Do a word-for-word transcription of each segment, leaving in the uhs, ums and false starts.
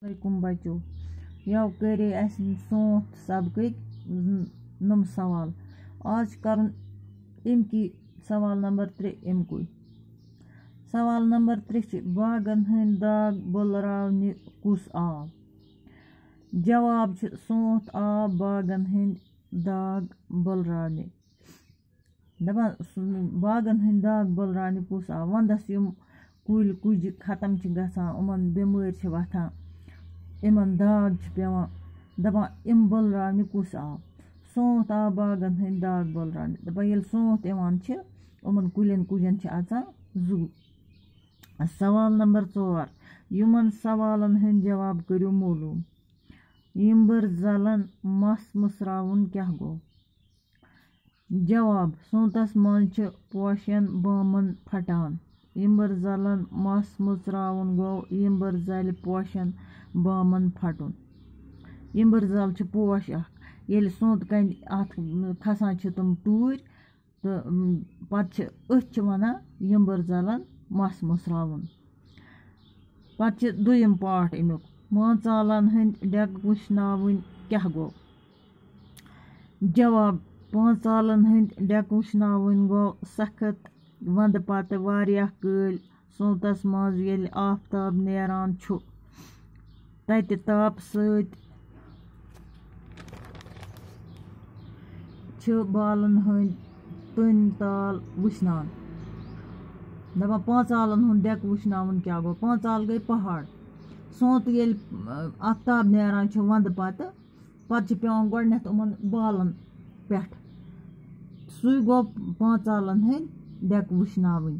علیکم بچو، یو کٔرے اَسہِ سونٛتھ سبقٕکۍ نُم سوال۔ آز چھُ کرُن اَمکی سوال نمبر ترٛےٚ اَمکُے۔ سوال نمبر ترٛےٚ چھِ، باغن ہٕنٛدۍ داغ بُلراونہِ کُس آو؟ جواب چھُ، سونٛتھ آو باغن ہٕنٛدۍ داغ بُلراونہِ۔ دَپان، سُہ باغن ہٕنٛدۍ داغ بُلراونہِ کُس آو؟ وَندَس یِم کُلۍ کُجہِ ختم چھِ گژھان، یِمَن بٮ۪مٲرۍ چھِ وۄتھان، یِمَن داغ چھِ پٮ۪وان، دَپان، یِم بُلراونہِ کُس آو؟ سونٛتھ آو باغن ہٕنٛدۍ داغ بُلراونہِ۔ دَپان، ییٚلہِ سونٛتھ یِوان چھِ، یِمَن کُلٮ۪ن کُجٮ۪ن چھِ اَژان زُو۔ سوال نمبر ژور، یِمَن سوالَن ہٕنٛدۍ جواب کٔرِو معلوٗم۔ یِمبٕر زَلَن مَس مٕژراوُن کیٛاہ گوٚو؟ جواب، سونٛتس منٛز چھِ پوشن بامن پھٹان۔ یِمبٕر زَلَن مَس مٕژراوُن گوٚو یِمبٕر زَلہِ پوشن بامن پھٹُن۔ یِمبٕر زَل چھِ پوش اکھ۔ ییٚلہِ سونٛتہٕ کَنہِ اَتھ کھسان چھِ تِم ٹوٗرۍ، تہٕ، م، پَتہٕ چھِ، أتھۍ چھِ وَنان یِمبٕر زَلَن مَس مٕژراوُن۔ پَتہٕ چھِ دوٚیِم پارٹ اَمیُک، پانٛژالَن ہٕنٛدۍ ڈٮ۪کہٕ وٕشناوٕنۍ کیٛاہ گوٚو؟ جواب، پانٛژالَن ہٕنٛدۍ ڈٮ۪کہٕ وٕشناوٕنۍ گوٚو سخت وَندٕ پَتہٕ واریاہ کٲلۍ سونٛتس منٛز ییٚلہِ آفتاب نیران چھُ، تَتہِ تاپہٕ سۭتۍ چھِ بالَن ہٕنٛدۍ تٔنۍ تال وٕشنان۔ دَپان، پانٛژالَن ہُنٛد ڈٮ۪کہٕ وٕشناوُن کیٛاہ گوٚو؟ پانٛژال گٔے پہاڑ۔ سونٛتہٕ ییٚلہِ، آ، آفتاب نیران چھُ وَندٕ پَتہٕ، پَتہٕ چھِ پٮ۪وان گۄڈٕنٮ۪تھ یِمَن بالَن پٮ۪ٹھ۔ سُے گوٚو پانٛژالَن ہٕنٛدۍ ڈٮ۪کہٕ وٕشناوٕنۍ۔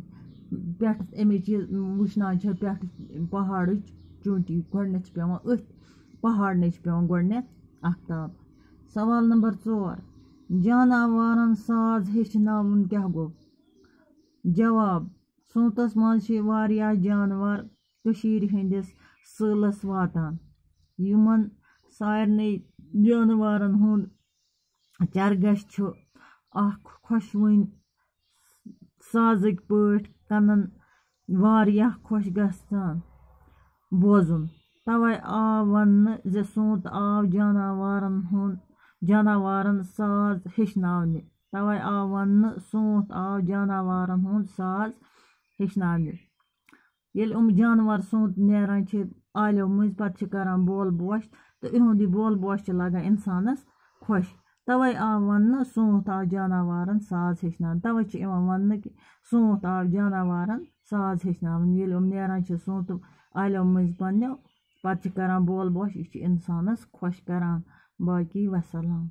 پٮ۪ٹھ اَمِچ یہِ وٕشناوٕنۍ چھِ پٮ۪ٹھ پہاڑٕچ چونٹی، گۄڈٕنٮ۪تھ چھِ پٮ۪وان أتھۍ پہاڑنٕے چھِ پٮ۪وان گۄڈٕنٮ۪تھ آفتاب۔ سوال نمبر ژور، جاناوارَن ساز ہیٚچھناوُن کیٛاہ گوٚو؟ جواب، سونٛتس منٛز چھِ واریاہ جانور کٔشیٖرِ ہٕنٛدِس سٲلس واتان۔ یِمن سارنٕے جانورن ہُنٛد چرگش چھُ اکھ خۄشوٕنۍ سازٕکۍ پٲٹھۍ کنن واریاہ خۄش گژھان بوزُن۔ توے آو وننہٕ زِ سونٛت آو جاناوارن ہُنٛد، جاناوارن ساز ہیٚچھناونہِ۔ توے آو وننہٕ، سونٛتھ آو جاناوارن ہُنٛد ساز ہیٚچھناونہِ۔ ییٚلہِ یِم جانور سونٛتھ نیران چھِ آلیو مٔنٛزۍ، پتہٕ چھِ کران بول بوش، تہٕ یِہُنٛد یہِ بول بوش چھِ لگان اِنسانس خۄش۔ توے آو وننہٕ، سونٛتھ آو جاناوارن ساز ہیٚچھناونہٕ۔ توے چھِ یِوان وننہٕ کہِ سونٛتھ آو جاناوارن ساز ہیٚچھناونہٕ۔ ییٚلہِ یِم نیران چھِ سونٛتھ آلیو مٔنٛزۍ پننیو، پتہٕ چھِ کران بول بوش، یہِ چھُ اِنسانس خۄش کران۔ باقی وسلام۔